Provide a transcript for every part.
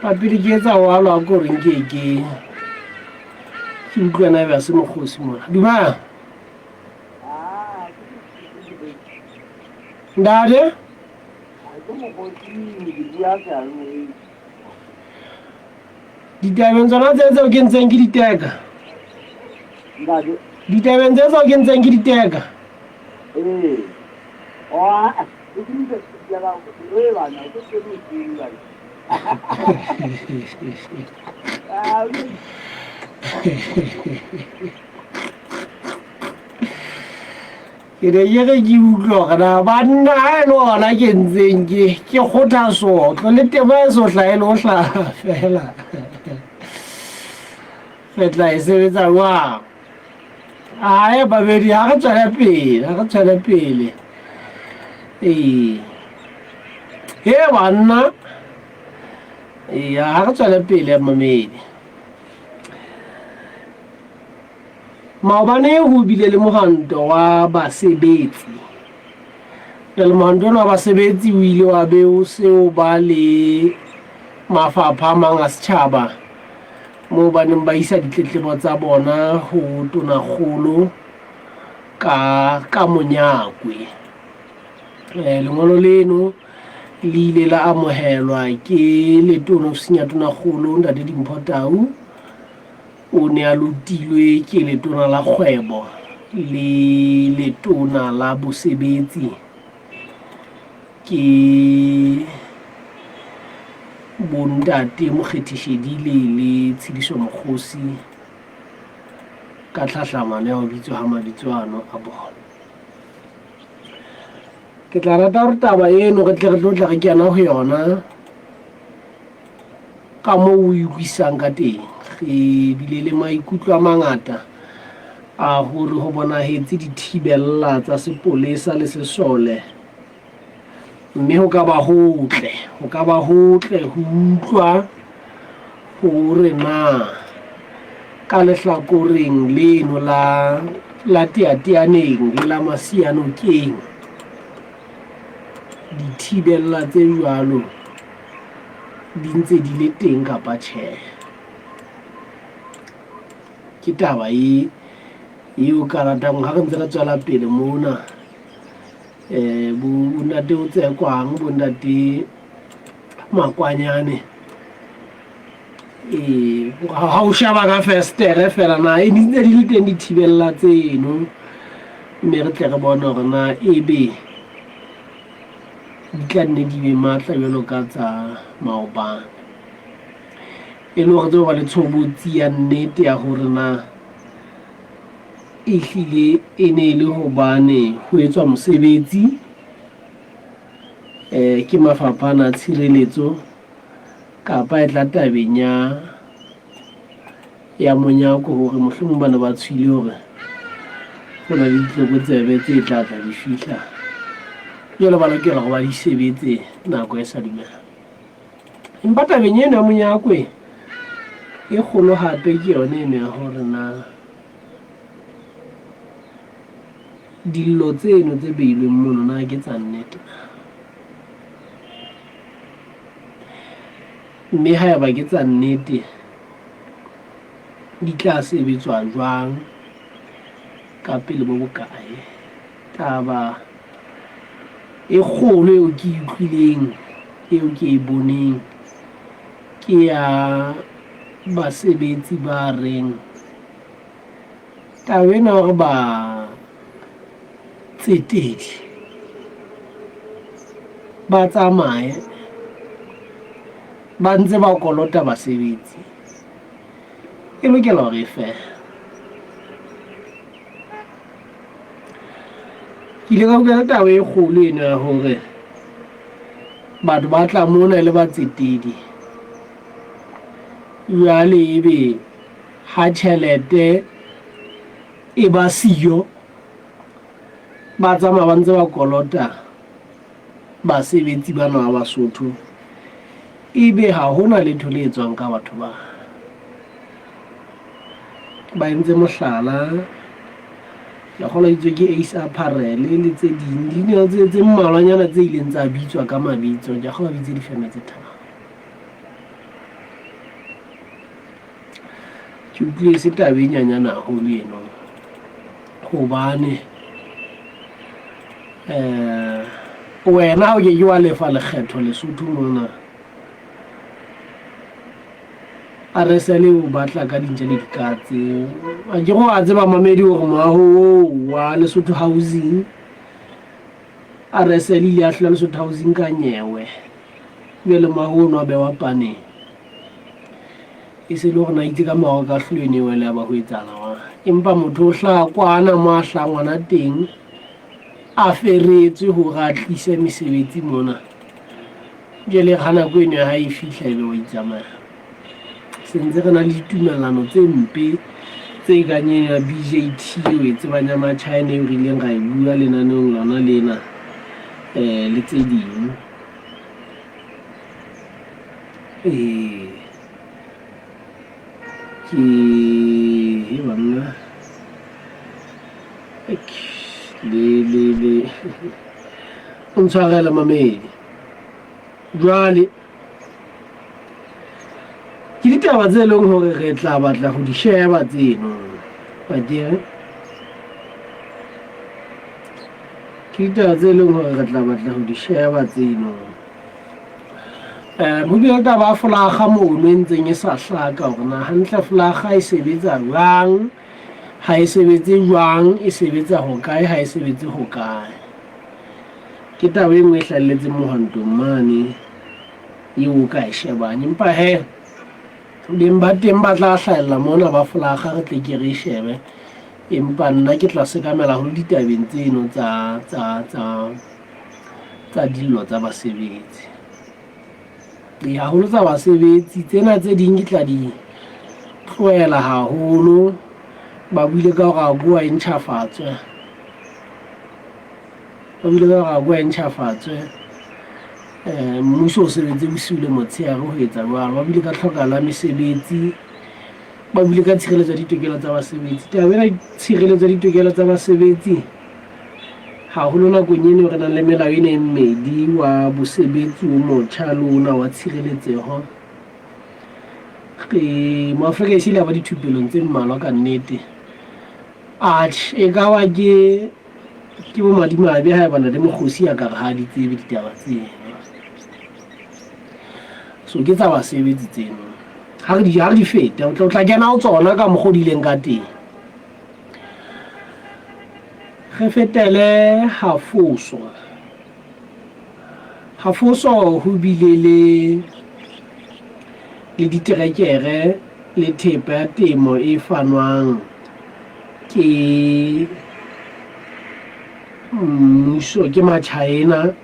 Papele ke etsa walo a ko reng ke ke ke utlwa na ebe a se mokgosi mona. Dumela. Ntate? Ditabeng tsona tse tseo ke ntseng ke di teka. Ditabeng tse tseo ke ntseng ke di teka. Ee. Oh, e ke ntse ke ba e bana ke ke mo tsing ba. Ke ne ke re ke utlwe hore na banna ha e le ona ke ntseng ke ke kgotha sotlo le tema e so hlahe le ho hlaha fela. Re tla e sebetsa jwang? Ae babedi ha re tswele pele, ha re tswele pele. Ee. He banna. Ee, ha re tswele pele mamedi. Maobane ho bile le mohwanto wa basebetsi. Jwale mohwanto ona wa basebetsi o ile wa be o se o ba le mafapha a mang a setjhaba moo ba neng ba isa ditletlebo tsa bona ho tonakgolo ka ka monyakwe. Eh, lengolo leno le ile la amohelwa ke letona ofising ya tonakgolo ntate Dimpho Tau. O ne a lotilwe ke letona la kgwebo le letona la bosebetsi ke bontate Mokgethi Shedile le Tshediso Mokgosi ka tlhahlamano ya ho bitswa ha mabitso ano a bona. Ke tla rata hore taba eno re tle re tlo tla re kena ho yona ka moo o e utlwisisang ka teng. Re bile le maikutlo a mangata a hore ho bonahetse dithibella tsa sepolesa le sesole mme ho ka ba hotle ho ka ba hotle ho utlwa hore na ka lehlakoreng leno la la teateaneng le la masianokeng dithibella tse jwalo di ntse di le teng kapa tjhe. Ke taba e eo ka ratang ha re ntse re tswela pele mona um bontate o tsekwang bontate makwanyane ee ha o sheba ka festere fela na e ntse di le teng dithibella tseno mme re tle re bone hore na ebe di tla nne di be matla jwalo ka tsa maobane e le hore tseo ba le tshobotsi ya nnete ya hore na ehlile e ne e le hobane ho etswa mosebetsi um ke mafapha ana a tshireletso kapa e tla tabeng ya ya monyako hore mohlomong ba ne ba tshohile hore ho na le ditlokotsebe tse tla tla di fihla jwale ba lokela go ba di sebetse nako e sa dumela. Empa tabeng eno ya monyako e e kgolo hape ke yone eno ya hore na dillo tseno tse beilweng mono na ke tsa nnete na. Mme haeba ke tsa nnete, di tla sebetswa jwang, ka pele bo bokae? Taba e kgolo eo ke e utlwileng, eo ke e boneng, ke ya basebetsi ba reng taba ena ya hore batsetedi ba tsamaye ba ntse ba kolota basebetsi e lokela hore e fele. Ke ile ka utlwa taba e kgolo eno ya hore batho ba tla mona e le batsetedi jwale ebe ha tjhelete e ba siyo ba tsamaya ba ntse ba kolota basebetsi bana ba Basotho ebe ha hona letho le etswang ka batho ba ba entse mohlala lekgolo itswe ke Ace Apparel le tse ding dineo tse mmalwanyana tse ileng tsa bitswa ka mabitso ke kgolwa bitse difeme tse tharo. Ke utlwile e se taba e nyanyana haholo eno hobane um wena ha o ke ke wa lefa lekgetho Lesotho mona RSL o batla ka dintja le dikatse. A ke go a tseba mamedi gore moago oo wa Lesotho Housing RSL ile ya hlola Lesotho Housing ka nyewe. Jwale moago ono wa bewa paneng. E se le gore na itse ka moago ka hlolo ene wele ya ba ho etsahala wa. Empa motho o hlaha kwana mo a hlahang ngwana teng a feretswe hore a tlise mesebetsi mona. Jwale ha nako eno ya hae e fihla ebe wa itsamaya. Se ntse re na le ditumellano tse mpe tse kang eno ya BJT eo e tsebang ya Machina eo re ileng ra e bua lenaneong lona lena um le tse ding. Ee, ke he banna le le le o ntshwarele mamedi. Jwale ke ditaba tse leng hore re tla batla ho di sheba tseno akere ke ditaba tse leng hore re tla batla ho di sheba tseno. Um ho bile taba ya folaga mono e ntseng e sa hlaka hore na hantle folaga e sebetsa jwang, ha e sebetse jwang, e sebetsa hokae, ha e sebetse hokae. Ke taba e nngwe e hlahelletseng mohwantong mane eo o ka e shebang. Empa he beng ba teng ba tla hlahella mona ba folaga re tle ke re e shebe. Empa nna ke tla sekamela haholo ditabeng tseno tsa tsa tsa tsa dillo tsa basebetsi. Ee, haholo tsa basebetsi tsena tse ding ke tla di tlohela haholo. Ba buile ka hore AGOA e ntjhafatswe. Ba buile ka hore AGOA e ntjhafatswe. Mmuso o sebetse bosiu le motshehare ho etsa jwalo. Ba buile ka tlhokahalo ya mesebetsi. Ba buile ka tshireletso ya ditokelo tsa basebetsi. Taba ena tshireletso ya ditokelo tsa basebetsi haholo nakong eno re nang le melao ena e mmedi wa bosebetsi o motjha le ona wa tshireletseho. Re Moafrika e sile ba dithupelong tse mmalwa ka nnete. Atjhe, e ka ba ke ke bomadimabe haeba na le mokgosi a ka re ha di tsebe ditaba tseno. So ke tsa basebetsi tseno. Ha re di ha re di feta, o tla kena ho tsona ka mokgwa o di ileng ka teng. Re fetele Hafoso. Hafoso ho bile le le diterekere le thepa ya temo e fanwang ke mmuso ke Machina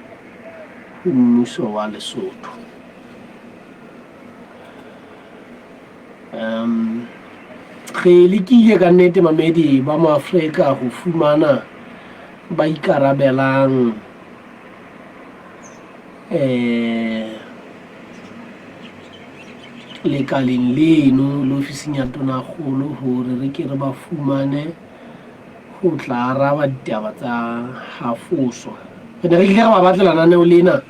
ho mmuso wa Lesotho. Um re lekile ka nnete mamedi ba mo Afrika ho fumana ba ikarabelang eh lekaleng leno le ofising ya tonakgolo hore re ke re ba fumane ho tla araba ditaba tsa hafoso. Re ne re tlile re ba batlela naneo lena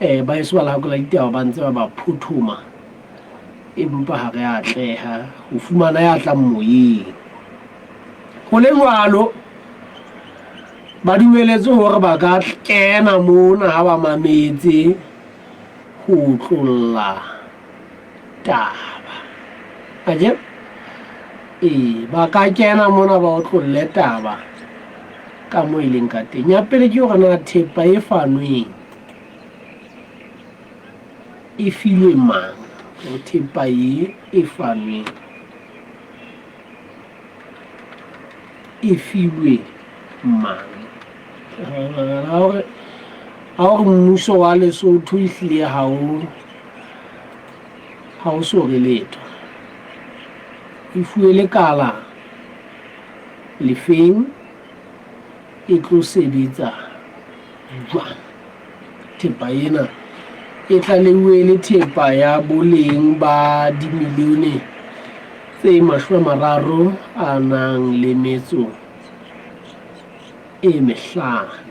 um ba eso ba lehako la ditaba ba ntse ba ba phothoma empa ha re atleha ho fumana ya tlang moyeng. Ho le jwalo, ba dumeletse hore ba ka kena mona ha ba mametse ho otlolla taba. Akere? Ee, ba ka kena mona ba otlolle taba ka mo e leng ka teng. Ya pele ke hore na thepa e fanweng e filwe mang, hore thepa e e fanweng e filwe mang. Ha hore ha hore mmuso wa Lesotho ehlile ha o ha o so re letho. E fuwe lekala lefeng e tlo sebetsa jwang. Thepa ena e tlalehuwe e le thepa ya boleng ba dimilione tse 30 a nang le metso e mehlano.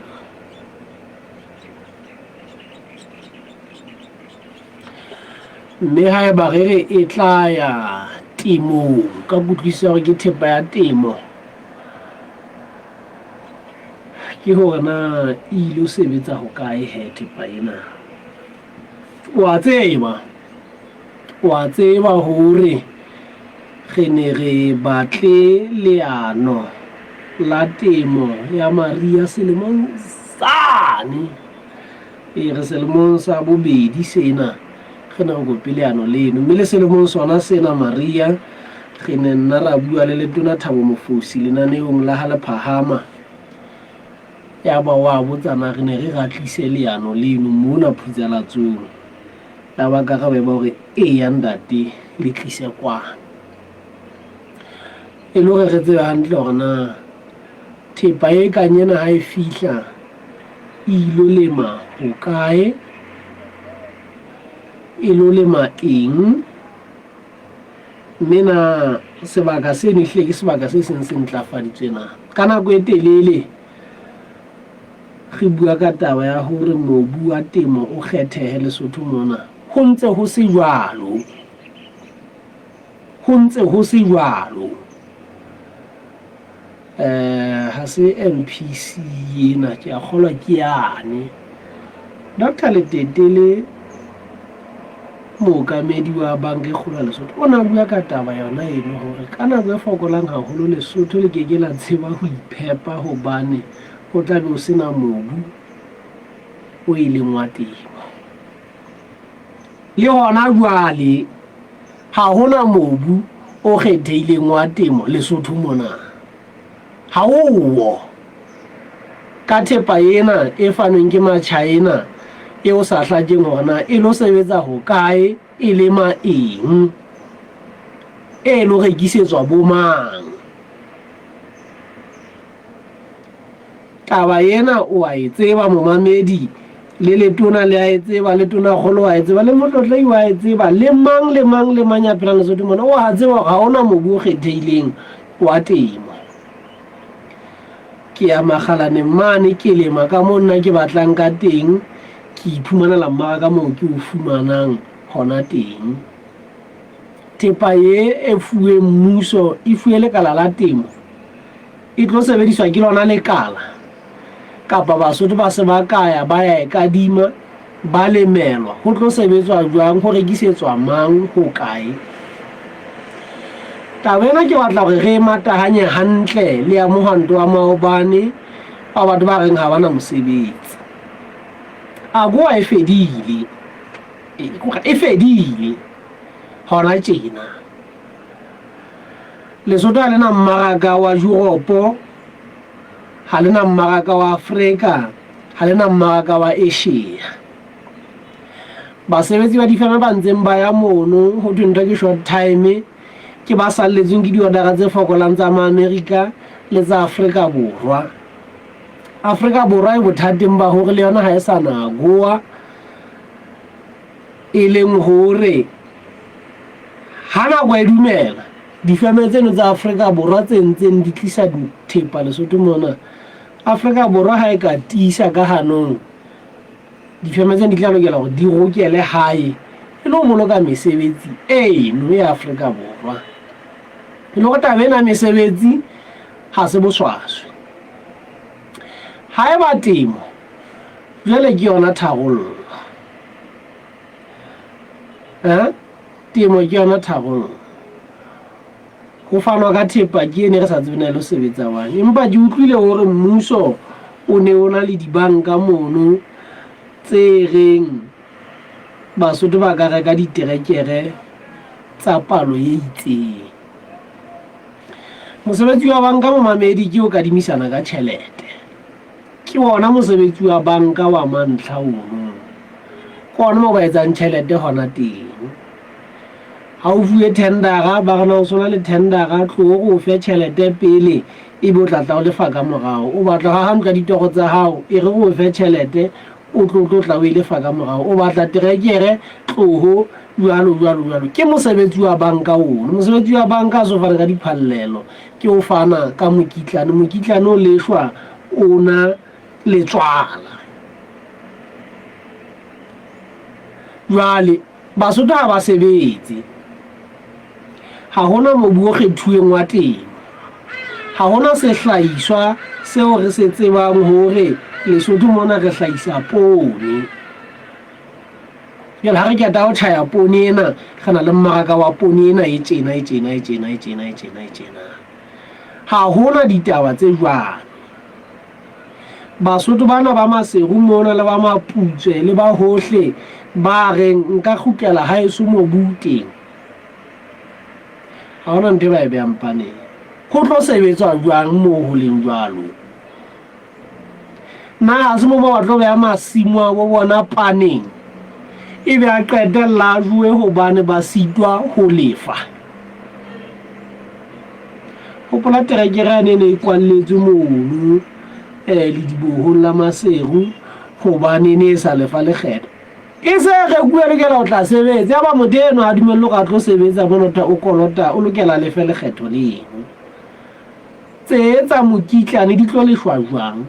Mme haeba re re e tla ya. Temong ka kutlwisiso ya hore ke thepa ya temo, ke hore na e ilo sebetsa hokae he thepa ena. Wa tseba, wa tseba hore re ne re batle leano la temo ya mariha selemong sane. E re selemong sa bobedi sena re ne re kope leano leno, mme le selemong sona sena mariha re ne nna ra bua le Letona Thabo Mofosi lenaneong la ha le phahama. Yaba wa botsa na re ne re ra tlise leano leno mona Phutsalatsong. Yaba karabo e ba hore eya ntate le tlise kwana. E le hore re tsebe hantle hore na thepa e kang ena ha e fihla e ilo lema hokae, e lo lema eng, mme na sebaka seno ehlile ke sebaka se seng se ntlafaditswe na. Ka nako e telele re bua ka taba ya hore mobu wa temo o kgethehe Lesotho mona, ho ntse ho se jwalo. Ho ntse ho se jwalo. Eh, ha se MPC ena, ke a kgolwa ke yane. Doctor Letetele, mookamedi wa Banka e Kgolo ya Lesotho, o ne a bua ka taba yona eno hore ka nako e fokolang haholo Lesotho le ke ke la tseba ho iphepa hobane ho tla be ho se na mobu o e leng wa temo. Le hona jwale ha ho na mobu o kgethehileng wa temo Lesotho mona. Ha o wo. Ka thepa ena e fanweng ke Machaena e o sa hlakeng hore na e lo sebetsa hokae, e lema eng, e lo rekisetswa bomang. Taba ena o a e tseba momamedi, le letona le a e tseba, le tonakgolo wa e tseba, le motlotlehi wa e tseba, le mang le mang le mang ya phelang Lesotho mona o a tseba hore ha hona mobu o kgethehileng wa temo. Ke ya Makgalaneng mane ke lema ka moo nna ke batlang ka teng, ke iphumanela mmaraka moo ke o fumanang hona teng. Thepa ye e fuweng mmuso e fuwe lekala la temo. E tlo sebediswa ke lona lekala kapa Basotho ba se ba ka ya ba ya e kadima ba lemelwa? Ho tlo sebetswa jwang? Ho rekisetswa mang? Ho kae? Taba ena ke batla hore re e matahanye hantle le ya mohwanto wa maobane wa batho ba reng ha ba na mosebetsi. AGOA e fedile. E fedile hona tjena. Lesotho ha le na mmaraka wa Yuropo, ha le na mmaraka wa Afrika, ha le na mmaraka wa Asia. Basebetsi ba difeme ba ntseng ba ya mono ho thwe ntho ke short time, ke ba salletsweng ke diodara tse fokolang tsa Maamerika le tsa Afrika Borwa. Afrika Borwa e bothateng ba hore le yona ha e sa na AGOA, e leng hore Ha nako e dumela, difeme tseno tsa Afrika Borwa tse ntseng di tlisa thepa Lesotho mona, Afrika Borwa ha e ka tiisa ka hanong, difeme tseno di tla lokela hore di rokele hae e le ho boloka mesebetsi eno ya Afrika Borwa. E le hore taba ena ya mesebetsi ha se boswaswi. Haeba temo jwale ke yona tharollo. Eh? Temo ke yona tharollo. Ho fanwa ka thepa ke ene re sa tsebe na e lo sebetsa jwang. Empa ke utlwile hore mmuso o ne o na le dibanka mono tse reng Basotho ba ka reka diterekere tsa palo e itseng. Mosebetsi wa banka momamedi ke o kadimisana ka tjhelete. Ke ona mosebetsi wa banka wa mantlha ono. Ke ona moo ba etsang tjhelete hona teng. Ha o fuwe thendara, ba re na o sona le thendara, tloho re o fe tjhelete pele ebe o tla tla o lefa ka morao. O batla ho haha ntlo ya ditoro tsa hao, e re re o fe tjhelete o tlo tlo tla o e lefa ka morao. O batla terekere, tloho jwalo jwalo jwalo. Ke mosebetsi wa banka ono. Mosebetsi wa banka ha se ho fana ka diphallelo, ke ho fana ka mokitlane. Mokitlane o leshwa o na le tswala. Jwale Basotho ha ba sebetse. Ha hona mobu o kgethuweng wa temo. Ha hona sehlahiswa seo re se tsebang hore Lesotho mona re hlahisa poone. Jwale ha re qeta ho tjhaya poone ena, re na le mmaraka wa poone ena e tjena, e tjena, e tjena, e tjena, e tjena, e tjena. Ha hona ditaba tse jwalo. Basotho bana ba Maseru mona le ba Maputswe le ba hohle ba reng nka kgutlela haeso mobu teng. Ha hona ntho e ba e behang paneng. Ho tlo sebetswa jwang moo ho leng jwalo? Na ha se mo ba tlo beha masimo a bo bona paneng ebe a qetella a jowe hobane ba sitwa ho lefa? Hopola terekere yane e ne e kwalletswe mono ledibohong la Maseru hobane e ne e sa lefa lekgetho. E se e rekuwe lokela ho tla sebetsa. Yaba motho eno a dumellwe hore a tlo sebetsa mono o kolota o lokela a lefe lekgetho leno. Tse tsa mokitlane di tlo leshwa jwang?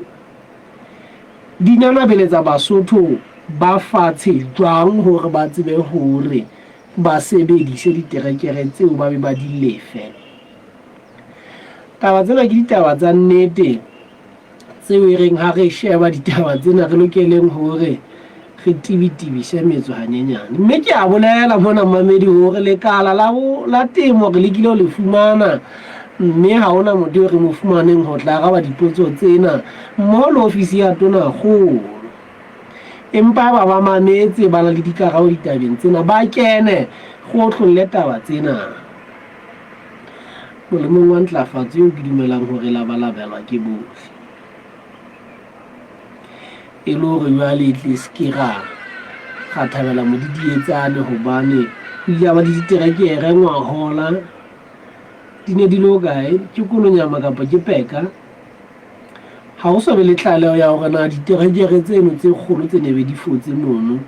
Di nanabeletsa Basotho ba fatshe jwang hore ba tsebe hore ba sebedise diterekere tseo ba be ba di lefe? Taba tsena ke ditaba tsa nnete tseo e reng ha re sheba ditaba tsena re lokeleng hore re tibitibise metso hanyenyane. Mme ke a bolela mona mamedi hore lekala la, la temo re lekile ho le fumana mme ha hona motho eo re mo fumaneng ho tla araba dipotso tsena mmoho le ofisi ya tonakgolo. Empa ba ba mametse ba na le dikarabo ditabeng tsena ba kene re otlolle taba tsena. Molemong wa ntlafatso eo ke dumelang hore e labalabelwa ke bohle. E le hore jwale e tle se ke ra ra thabela modidietsane hobane ho ile ba le diterekere ngwahola di ne di le hokae ke kolonyama kapa ke peka ha ho so be le tlaleho ya hore na diterekere tseno tse kgolo tse ne be di fotse mono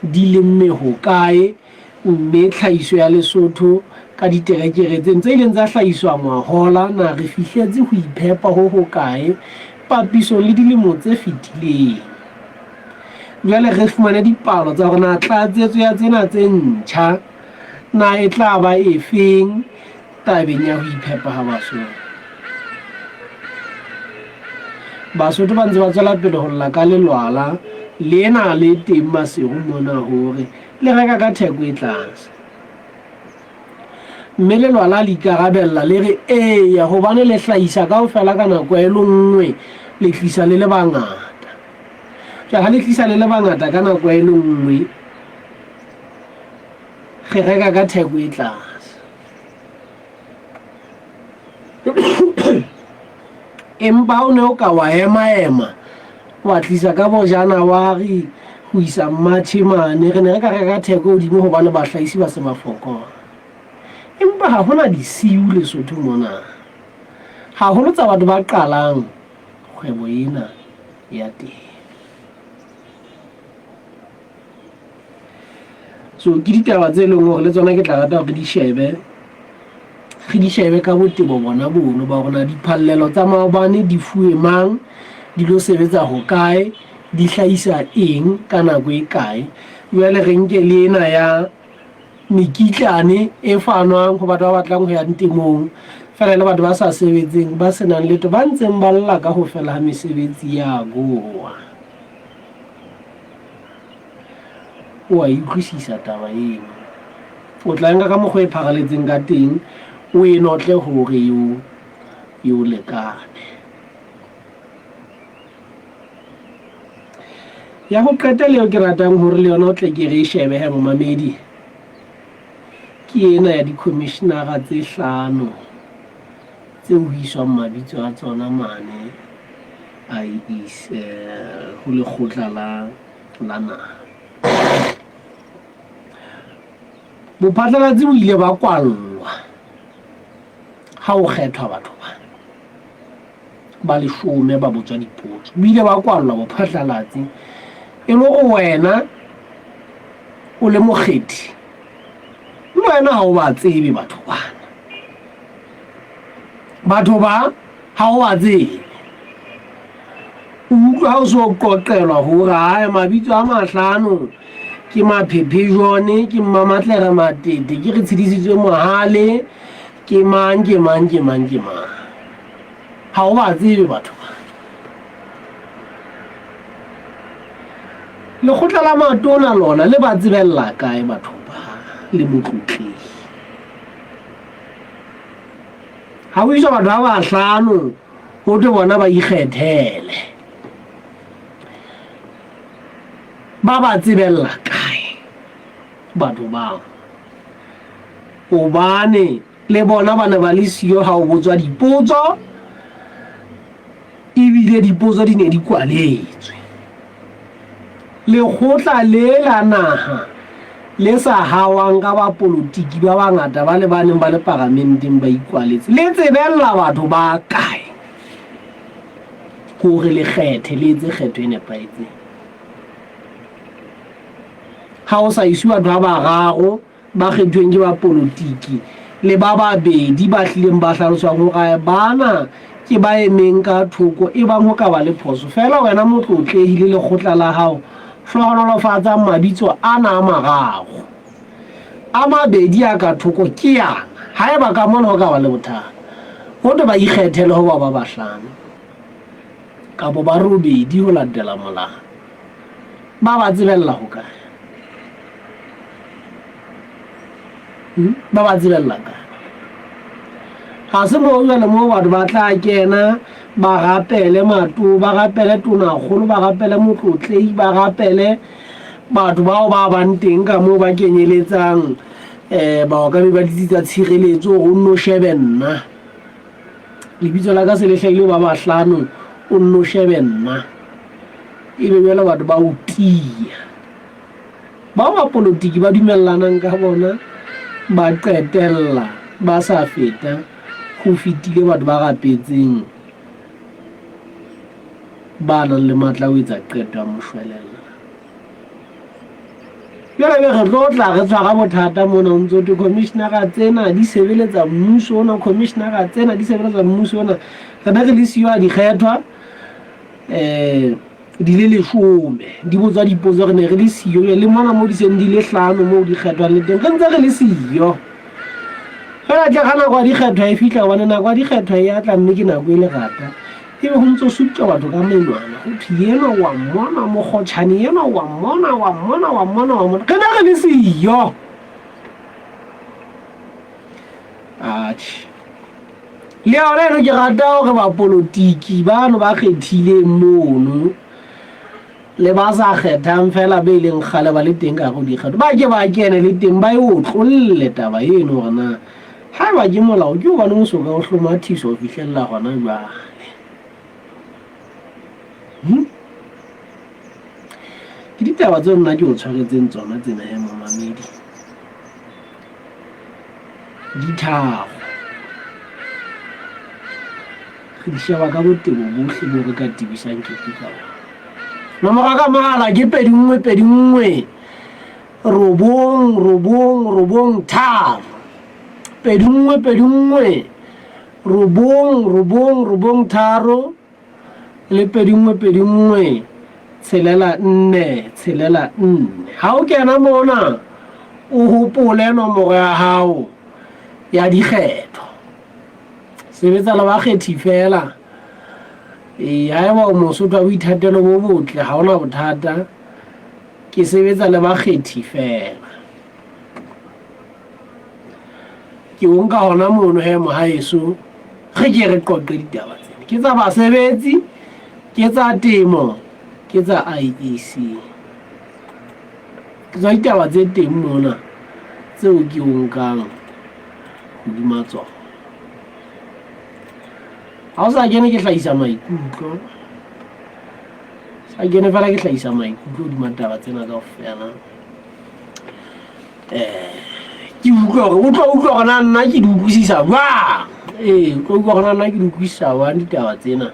di lemme hokae Mme tlhahiso ya Lesotho ka diterekere tseno tse ileng tsa hlahiswa ngwahola, na re fihletse ho iphepa ho hokae papisong le dilemo tse fetileng? Jwale re fumane dipalo tsa hore na tlatsetso ya tsena tse ntjha na e tla ba efeng tabeng ya ho iphepa ha Basotho. Basotho ba ntse ba tswela pele ho lla ka lelwala lena le teng Maseru mona hore le reka ka theko e tlase. Mme lelwala le ikarabella le re eya hobane le hlahisa kaofela ka nako e le nngwe le tlisa le le bangata. Jwale ha le tlisa le le bangata ka nako e le nngwe re reka ka theko e tlase. Empa o ne o ka wa ema-ema wa tlisa ka bo January ho isa March mane, re ne re ka reka ka theko e hodimo hobane bahlahisi ba se ba fokola. Empa ha hona disiu Lesotho mona, haholo tsa batho ba qalang kgwebo ena ya temo. So ke ditaba tse leng hore le tsona ke tla rata hore di shebe re di shebe ka botebo bona bono ba hore na diphallelo tsa maobane di fuwe mang, di lo sebetsa hokae, di hlahisa eng ka nako e kae. Jwale re nke le ena ya mekitlane e fanwang ho batho ba batlang ho ya ntemong feela le batho ba sa sebetseng ba senang letho ba ntseng ba lla ka ho fela ha mesebetsi ya goa. O a e utlwisisa taba eno. O tla nka ka mokgwa e pharaletseng ka teng, o e notle hore eo e o lekane. Ya ho qetela eo ke ratang hore le yona o tle ke re e shebe he momamedi, ke ena ya dikhomishenara tse hlano tseo ho iswang mabitso a tsona mane IEC ho lekgotla la la naha. Bophatlalatsi bo ile ba kwallwa ha ho kgethwa batho bana ba leshome ba botswa dipotso. Bo ile ba kwallwa bophatlalatsi e le hore wena o le mokgethi le wena ha o ba tsebe batho bana. Batho ba ha o ba tsebe. O utlwa ha o so qoqelwa hore hae mabitso a mahlano ke Maphephe Jone, ke Mmamatlere Matete, ke re tshedisitswe Mohale, Ke mang, ke mang, ke mang, ke mang. Ha o ba tsebe batho ba. Lekgotla la matona lona le ba tsebella kae batho ba le motlotlehi? Ha o iswa batho ba bahlano ho thwe bona ba ikgethele. Ba ba tsebella kae batho bao? Hobane le bona ba ne ba le siyo ha o botswa dipotso, ebile dipotso di ne di kwaletswe. Lekgotla le la naha le sa hawang ka bapolotiki ba bangata ba le ba neng ba le paramenteng ba ikwaletse, le tsebella batho ba kae hore le kgethe, le etse kgetho e nepahetseng? Ha o sa iswe batho ba bararo ba kgethuweng ke bapolotiki le ba babedi ba hlileng ba hlaloswang hore bana ke ba emeng ka thoko e bang ho ka ba le phoso. Feela wena motlotlehi le lekgotla la hao hlohonolofatsang mabitso ana a mararo. A mabedi a ka thoko ke ana. Haeba ka mona ho ka ba le bothata, ho thwe ba ikgethele ho ba ba bahlano kapa ba robedi ho latela molao. Ba ba tsebella hokae? Hmm? Ba ba tsebella kae? Ga se moo jale moo batho ba tla kena ba rapele mato, ba rapele tonakgolo, ba rapele motlotlei, ba rapele batho bao ba bang teng ka moo ba kenyeletsang um baokamedi ba ditsi tsa tshireletso gore o nno shebe nna. Lebitso la ka se le hlahile ba bahlano, o nno shebe nna. Ebe jwale batho ba o tiya. Bao ba polotiki ba dumellanang ka bona ba qetella ba sa feta ho fetile batho ba rapetseng ba nang le matla a ho etsa qeto ya moshwelella. Jwale be re tlo tla re tshwara bothata mona o ntso thwe commissionera tsena di sebeletsa mmuso ona, commissionera tsena di sebeletsa mmuso ona. Re ne re le siyo a di kgethwa um di le leshome di botswa dipotso re ne re le siyo le mona mo di seng di le hlano moo di kgethwang le teng re ntse re le siyo fela tle ga nako ya dikgethwa e fitlha gobane nako ya dikgethwa e atla mme ke nako e lerata e be go ntse o supša batho ka menwana go thwe enwa wa mmona mokgotšhane enwa wa mmona wa mmona wa mmona wa mmona re ne re le siyo atjhe Le yona eno ke rata hore bapolotiki bano ba kgethileng mono le ba sa kgethang fela be leng kgale ba le teng ka go dikgetho ba ke ba kene le teng ba e otlolle taba eno hore na haeba ke molao ke hobane o soka o hlomathiswa ho fihlella gona jwale. Hmm? Ke ditaba tseo nna ke o tshwaretseng tsona tsena he momamedi. Ditharo. Re di sheba ka botebo bohle bo re ka tebisang kepi ka bona. Nomoro ka mohala ke 21 21 9 9 9 3. 21 21 9 9 9 3 le 21 21 6 4 6 4. Ha o kena mona o hopole nomoro ya hao ya dikgetho. Sebetsa le bakgethi fela. Ee, haeba o Mosotho wa boithatelo bo botle ha ona bothata. Ke sebetsa le bakgethi fela. Ke o nka hona mono he mohaeso re ke re qoqe ditaba tsena. Ke tsa basebetsi, ke tsa temo, ke tsa IEC. Ke tsa ditaba tse teng mona tseo ke o nkang hodima tsona. Ha o sa kene ke hlahisa maikutlo. Sa kene fela ke hlahisa maikutlo hodima taba tsena kaofela. Eh, ke utlwa gore o tlo utlwa gore na nna ke di utlwisisa jwang ee o tlo utlwa gore na nna ke di utlwisisa jwang ditaba tsena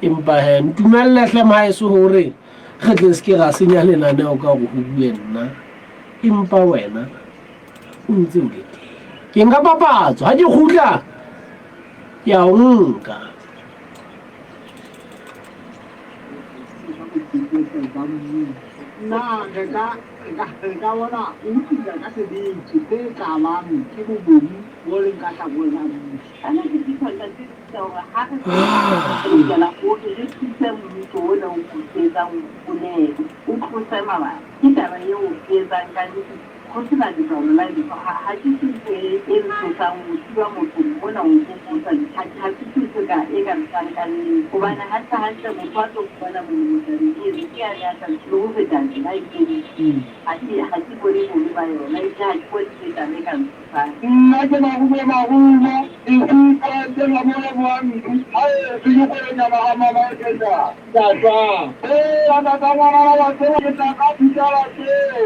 empa he ntumelle hle maheso gore re tle se ke ra senya lenaneo ka gore go bue nna empa wena o ntse o le teng ke nka papatso ga ke gutla ke a o nka. Na re ka, re ka, re ka bona o utlwisa ka sebete se ka bang ke bobodu bo leng ka hlakoreng la mmuso. Ana ke ditlhokwa tse tsa hore ha re re lokela hore re thuse mmuso ona o busetsang o nepe, o tlose mabaka. Ke taba eo e etsang ka nnete ho sena letswalo la letho. Ha ke se ntho e ntshosang ho thiba motho mona ho nkgopotsa ha ke se ntho e ka ntshang ka nnete. Hobane hantle hantle motho a tlo fumana molemo tabeng eno ke yane ya tla le ho feta nna ikemišitše. Ha ke bone bobe ba yona ebile ha ke bone e le taba e ka ntshosang. Nna ke marumo marumo, dikgutla tse mabolemo a ntsu, haeso ke kgwerenyana ha mama e fetang. Ntata. Hela ntata ngwanana wa tseba ke tla ka phutela tseo.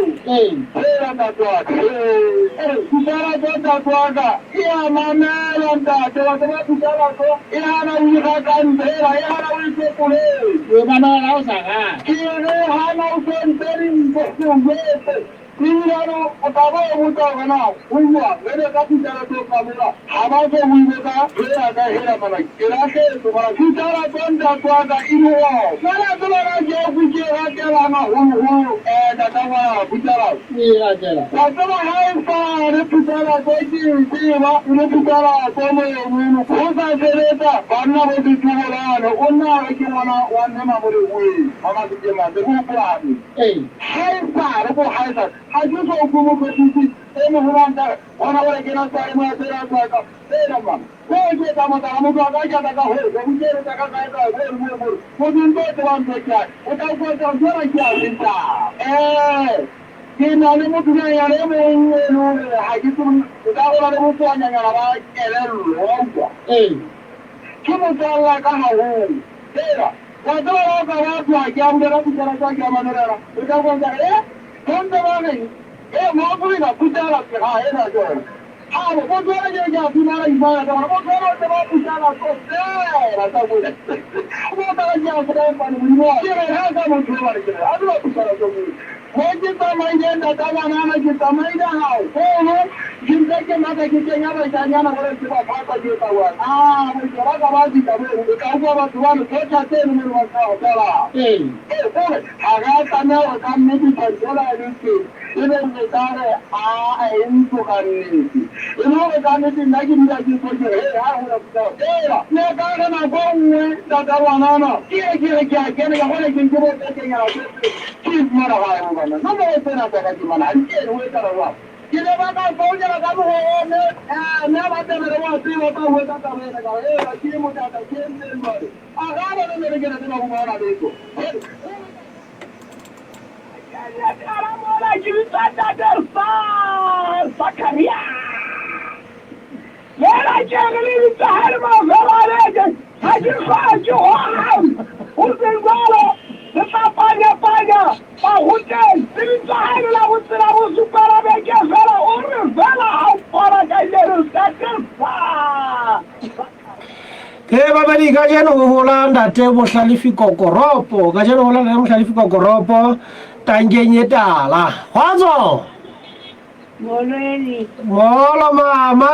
Hela ntate wa ka. Hee. Phutela tso ntate wa ka. E a mamela ntate wa tseba phutela tso e hana o ira ka ntle hela e hana o e tsopoleng. O e mamela ha o sa rate. Ke re hana o sentse dintho ke o jwetse. Ebilane o tla bo o botsa hore na ho jwang re be ka phutela tso ka mona ha ba so ho ile ka hela ka hela mana ke lahletswe mana phutela tso ntate wa ka e di gona jwale a tseba na ke ku ke e ratelang haholoholo tata ngwana phutela O e ratela. Wa tseba ha e sale phutela tso ke e tseba e le phutela tso monono ho sa sebetsa banna bo setubolane o nna a re ke ngwana wa mme Mamoleboeng wa Masekeng Mase ke hopolane. Ee. Haesale ko haesale ha ke so utlwe mokwetlisi e moholo a ntse a re, Hona jwale ke na tswale moya tsena tswa ka. Tsena mma. Ko ke etsa mohlala, motho a ka kena ka ho ja, o ikeletsa ka kae kae, mono mono mono. Motho ntho o tsebang ntho ke ae. O tla utlwa tsa ntho ena ke a feta. Eh, ke na le mothonyanyana e mong e le hore ha ke tsebe nka hola le bokoanyanyana ba kelello, wa utlwa. Ee. Ke motswalla ka haholo. Tsena. Wa tseba ha o ka ba tloha ke a bolela putela tsa ke a mamelela o tla utlwa ntse a re e ba ntse ba reng e moaforika putela ke ga ena ke yona ha bo motho ena ke ke a fumana ibaya tsa bona motho ena o tseba putela tso fela tsa bole mo tla ke a tseba mpane modimo wa ke re ha ka motho ba re ke re a tseba putela tso mo ke tsamaile ntata ngwanana ke tsamaile haholo ke ntse ke matha ke kenya bashanyana gore ke ba phasa ke etsa jwang a bo ba ka ba fihla moo o tla utlwa batho ba re thotha tseno mono ba sa opela Ee. Ee, kore ha re a tlameha hore ka nnete tlhahiso ena e le teng e be re ka re aa e ntlo ka nnete e le hore ka nnete nna ke dula ke tjho ke re hei ha hona putao ela ne ka re nako e nngwe ntata ngwanana ke ye ke re ke a kena ka gona ke nke bo kekenyana tse tse ke ifumana gae mo banna nomoro tsena tsa ka ke mana ha di kene ho etsahala jwang Ke ne ba ka founela ka mohoho me me ba tsena re wa tseba ka ho etsa taba ena ka re ela ke motata ke entseng jwale a ga ba ne re kena tseba ho bona letho. Lena ke re le bitsa ha le mafelo a beke, ha ke hlwatswe hohang. Ho seng jwalo, le tla panya-panya magoteng. Le bitsa ha e le la botsela bosupa la beke feela, o re feela ha o mpona kajeno, ntate sa. Ke babadi kajeno ho hola ntate Mohlalefi Kokoropo. Kajeno ho hola ntate Mohlalefi Kokoropo tankeng e tala. Kgotso! Molweni. Molo mama.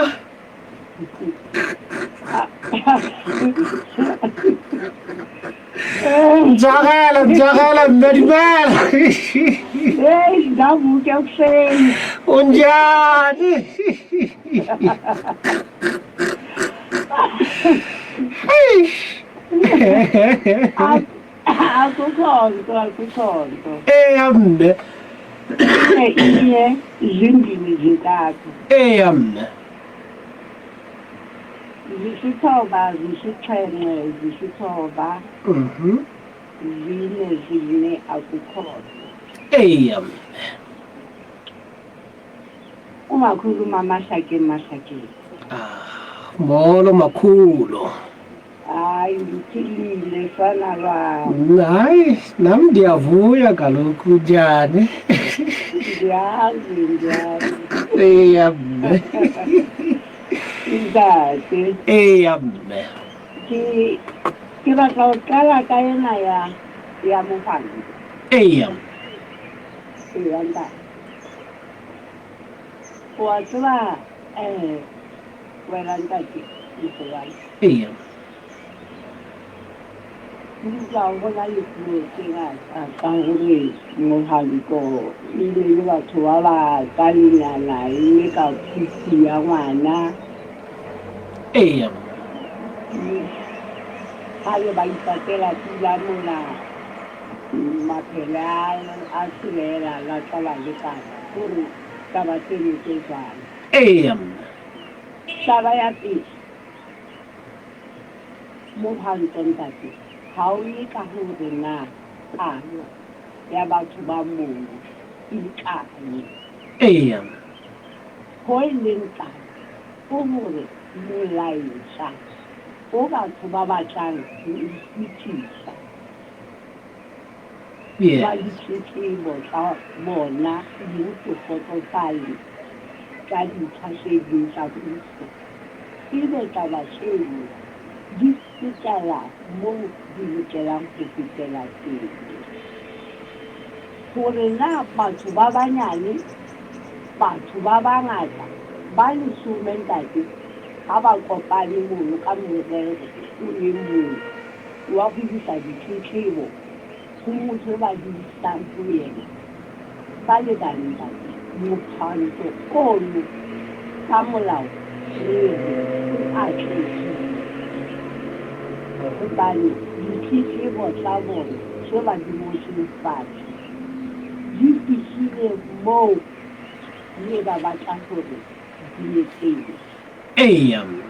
Ntshwarele, ntshwarele mme dumela. Hey, ndavuka ekuseni. Unjani? Akukho nto, akukho nto. Eya mme. Inye, zimbini, zintathu. Eya mme. Zisithoba, zisixhenxe, zisithoba. Zine, zine, akukho nto. Eya mme. Umakhulu Mamahlakeng Mahlakeng. Ah, molo makhulu. Hayi ndiphilile sana lwam. Hayi nam ndiyavuya kaloku njani? Ndiyazi ndiyazi. Eya mme. Ntate. Eya mme. Ke ke batla ho qala ka ena ya ya mohwanto. Eya. Eya ntate. Wa tseba eh wena ntate Mofobane. Eya. Ke utlwa ho na le puo tse ngata tsa hore mohwanto e ne le batho ba bakalenyana e le ka phupu ya ngwana. Eya. Kgale ba ipatela pula mona maphele a tshelela la tla ba lekana. Kore taba tseno tse jwalo. Eya. Taba ya pele. Mohwanto ntate, ha o ye ka hore na palo ya batho ba mono e kae. Eya. Ho e leng taba ke hore molaetsa o batho ba batlang ho o fetisa wa ditletlebo tsa bona le ho se kgotsofale ka dintlha tse ding tsa puso. Ebe taba tseno di fetela moo di lokelang ho fetela teng. Hore na batho ba banyane, batho ba bangata, ba leshome ntate, ha ba kopane mono ka morero o le mong wa ho isa ditletlebo ho motho e ba di isang ho yena, Ba lekane ntate, mohwanto ono ka molao re re o atlehile hobane ditletlebo tsa bona tse ba di ngotseng fatshe di fihlile moo ne ba batla hore di ye teng. Eya mme.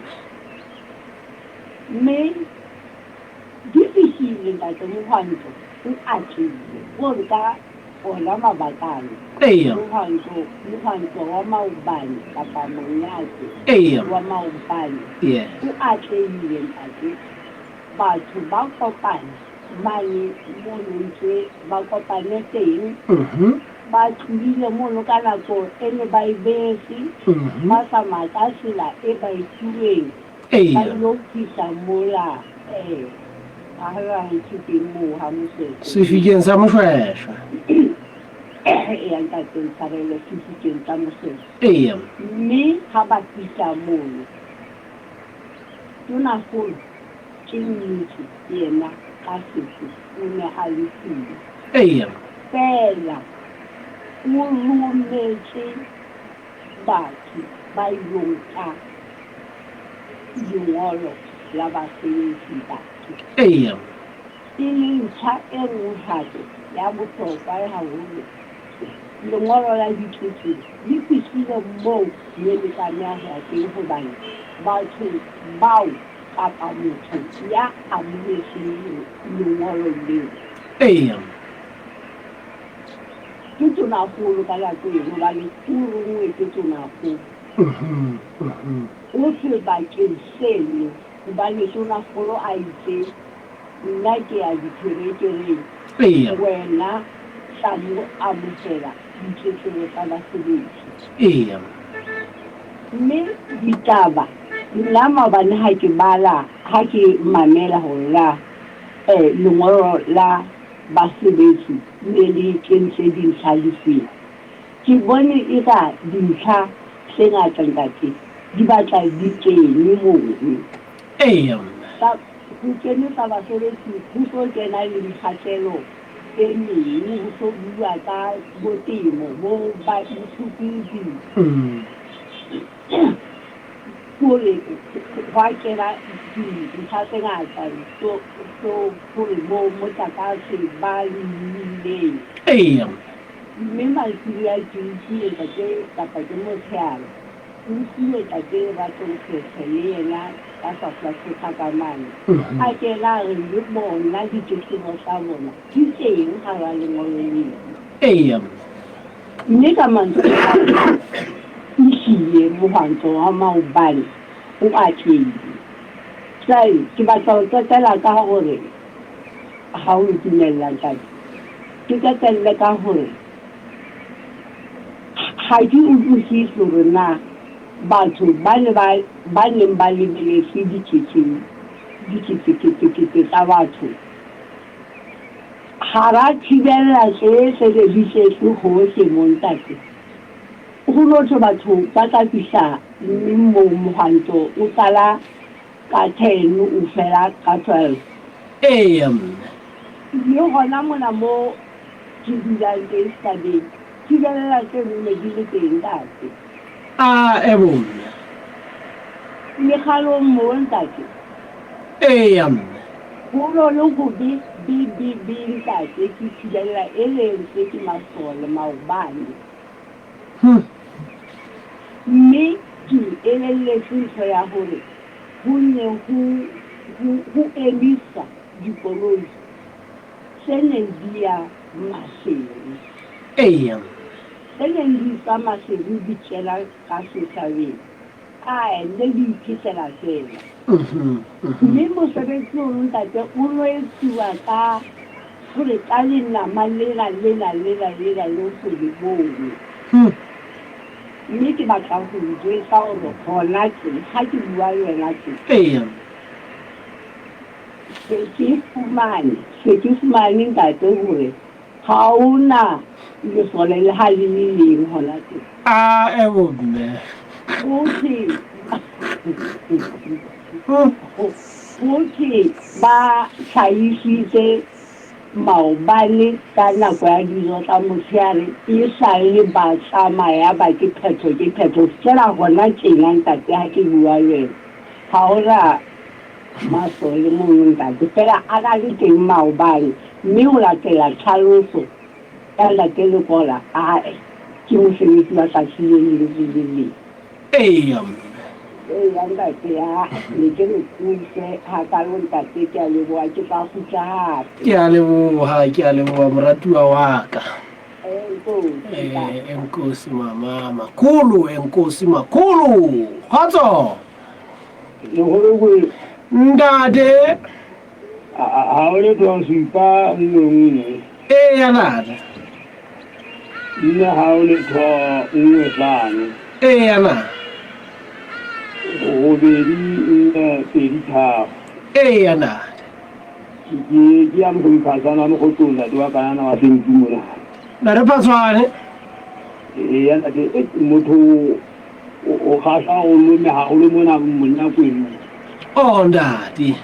Mme di fihlile ntate, mohwanto o atlehile o re ka Ona mabaka ana, Eya. Mohwanto, mohwanto wa maobane kapa monyake Eya. wa maobane Yes. o atlehile ntate. Batho ba kopane mane mono ntse ba kopane teng. Ba tlohile mono ka nako e ne ba e beetse, ba tsamaya ka tsela e ba e filweng. Eya. Ba ilo fihla mola eh ha ho thwe teng moo ha Mosweswe. Sefikeng sa Moshweshwe. Eya ntate ntshwarele, sefikeng sa Mosweswe. Eya. Mme ha ba fihla mono, Tonakgolo ke nnete yena ka seqo o ne a le siyo. Eya. Feela o rometse batho ba ilo nka lengolo la basebetsi batho. Eya. E leng ntlha e nngwe hape ya bohlokwa haholo, lengolo la ditletlebo le fihlile moo le ne tlameha ho ya teng hobane batho bao kapa motho ya amohetseng lengolo leo. Eya. Ke tonakgolo ka nako eno hobane o ronngwe ke tonakgolo. O sebakeng seno hobane tonakgolo a itse, Nna ke ya dipherekereng, wena tla mo amohela ditletlebo tsa basebetsi. Mme ditaba, nna maobane ha ke bala, ha ke mamela hore na lengolo la basebetsi le ne le kentse dintlha difeng, Ke bone eka dintlha tse ngata ntate di batla di kene mono. Eya mme. Ka ho kene tsa basebetsi ho tlo kena le mekgahlelo e meng, ho tlo bua ka bo temo, bo baithuti. Kore hwa kena dintlha tse ngata hore bo motlakase ba lleleng. Eya. Mme mantsiboya ke utlwile ntate kapa ke motshehare, ke utlwile ntate Rato Nkgekge le yena ka hlwahlwa thota ka mane, a kena a re le bona ditletlebo tsa bona di teng hara lengolo leno. Eya. Mme ka mantswe a mang, ehlile mohwanto wa maobane o atlehile. Jwale ke batla ho qetela ka hore ha o ntumella ntate, ke qetelle ka hore ha ke utlwisise hore na batho ba ne ba ba neng ba lebeletse dikete diketeketekete tsa batho hara thibella tse tse ne di tletse hohle mo ntate. Ho no thwe batho ba tla fihla neng moo mohwanto o qala ka ten o fela ka 12. Eya mme. Mme hona mona mo ke dulang teng setjhabeng, thibella tseno ne di le teng ntate. A e bo mme. Mekgalong mo ntate. Eya mme. Ho no le hobe be be be ntate ke thibella e le entswe ke masole maobane. Mme ke elelletswe ntho ya hore ho ne ho ho ho emisa dikoloi tse neng di ya Maseru. Eya. Tse neng di tswa Maseru di kena ka setjhabeng, ae, ne di iphetela feela. Mme mosebetsi ono ntate o no etsuwa ka hore ka lenama lena lena lena lena leo so le bone. Mme ke batla ho o jwetsa hore hona tje ha ke bua le wena tje. Eya. Se ke fumane, se ke fumane ntate hore ha ho na lesole le ha le le leng hona tje. A e bo mme. Ho thwe ho thwe ba hlahisitse maobane ka nako ya dijo tsa motshehare e sale ba tsamaya ba ke phetho ke phetho fela hona tjena ntate ha ke bua le wena ha ho na masole mono ntate fela a na le teng maobane mme ho latela tlhaloso ya ntate Lekola ae ke mosebetsi wa tsatsi le leng le le leng. Eya mme. Eya ntate ya ne ke re thuse hakalo ntate ke a leboha ke tla kgutla hape. Ke a leboha ke a leboha moratuwa wa ka. Eh, enkosi mama makhulu enkosi makhulu kgotso. Lekgolo Ntate. Ha o letho supa nngwe nngwe. Eya ntate. Nne ha o letho nngwe hlano. Eya na. Robedi nne pedi tharo. Eya na. Ke ke ya Mohlomi Phatshwane wa Mokgotlong ntate wa kanana wa Sentu mona. Ntate Phatshwane. Eya ntate motho o kgahla o lome haholo mona Monyakweng. Oh ntate.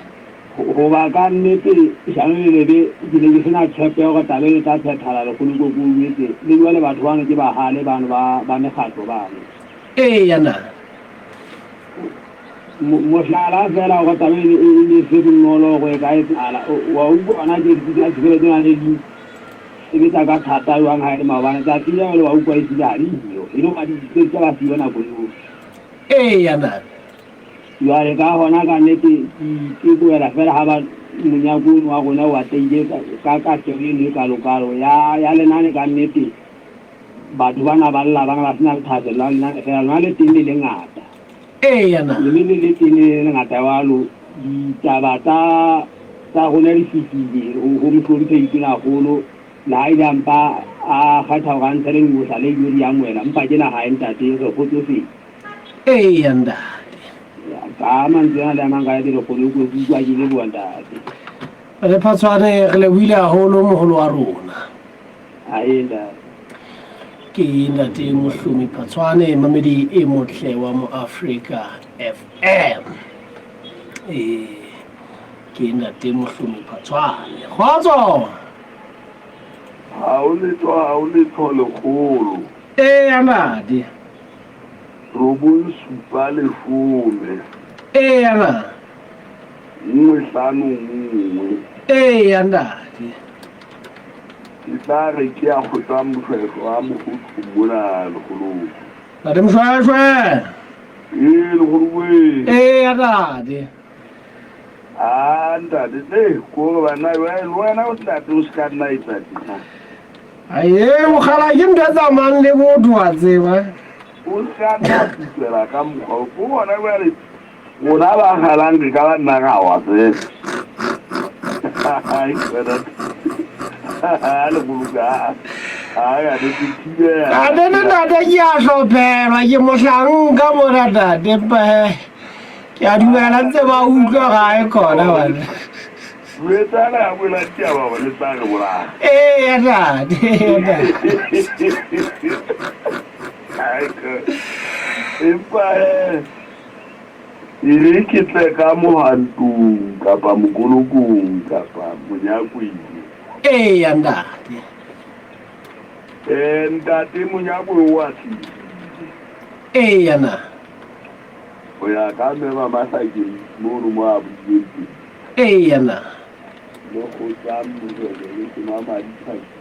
Hoba ka nnete shano le lebe ke ne ke sena tshepo ya hore taba e tla phethala lekgolo ko ko jwetse le jwale batho bano ke bahale bano ba ba mekgatlo bano. Eya na. Mohlala fela hore taba e ne se bonolo hore e ka etsahala wa utlwa hona ke di tshebele tsena ne di sebetsa ka thata jwang ha e le maobane tsatsi la jwale wa utlwa e hlile ha di yo e le hoba di tse ba siyo nako yohle. Eya na. Jwale ka hona ka nnete ke itebohela feela ha ba monyako ono wa rona o atlehile ka katleho eno e kalokalo ya ya lenane. Ka nnete batho bana ba lla bana ba sena thahasello ya lenane feela lona le teng le lengata. Eya na. Mme le le teng le le lengata jwalo ditaba tsa tsa rona di fetile ho ho mohlomphehi tonakgolo le ha ile a mpa a kgetha hore a ntshe lenqosa le ilo di amohela empa ke naha e ntate re kgotsofetse. Eya ntate. Ka mantswe ana le a mang ka ete lekgolo ke utlwa ke leboha ntate. Re Phatshwane re lebohile haholo moholo wa rona. Ae ntate. Ke ntate Mohlomi Phatshwane mamedi e motle wa mo Afrika FM. Eh ke ntate Mohlomi Phatshwane. Kgotso. Ha o letho ha o letho lekgolo. Eya ntate. Robong supa leshome. Eya na. Nngwe hlano nngwe. Eya ntate. Ke tla re ke ya kgotsa Moshweshwe wa Mokgothu mona lekgolong. Ntate Moshweshwe. Ee lekgolo. Eya ntate. A ntate e kore bana le wena o ntate o se ka nna etsa tjena. Aye mokgala ke ntho e tsamayang le botho wa tseba. O se ka nna putswela ka mokgwa o ko bona jwale rona ba kgalang re ka ba nna ra wa fela. Ntate le ntate ke a hlophelwa ke mohlanka mona ntate mpa ke a dumela ntse ba utlwa gae khona bana. Eya ntate, eya ntate. Empa E re ke tle ka mohwantong kapa mokolokong kapa monyakweng. Eya, ntate. Eh, ntate Monyakwe o atlehile. Eya na. Ho ya ka Mme Mamahlakeng mono mo a buileng teng. Eya na. Le Kgotsang Mojele le Semamadi Tlhakisi.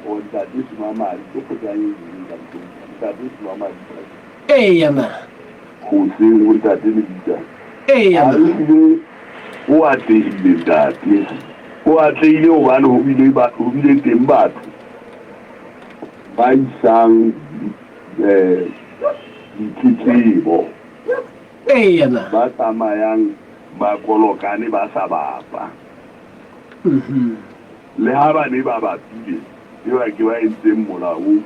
O ntate Semamadi, ke Kgotsang e leng ka ntate Semamadi Tlhakisi. Eya na. Hoseng ho ntate Lebitsa. Eya na. Ehlile o atlehile ntate. O atlehile hobane ho bile ba ho bile teng batho ba isang eh ditletlebo. Eya na. Ba tsamayang ba kolokane ba sa bapa. Le ha ba ne ba bapile, e ba ke ba entseng mola o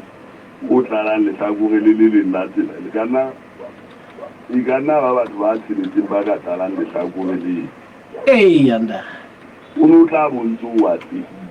o tlalang lehlakore le le leng la tsela. Le ka nna, e ka nna ba batho ba tsheletseng ba ka tlalang lehlakore le. Eya, ntate. O ne o tla bo ntse o atlehile.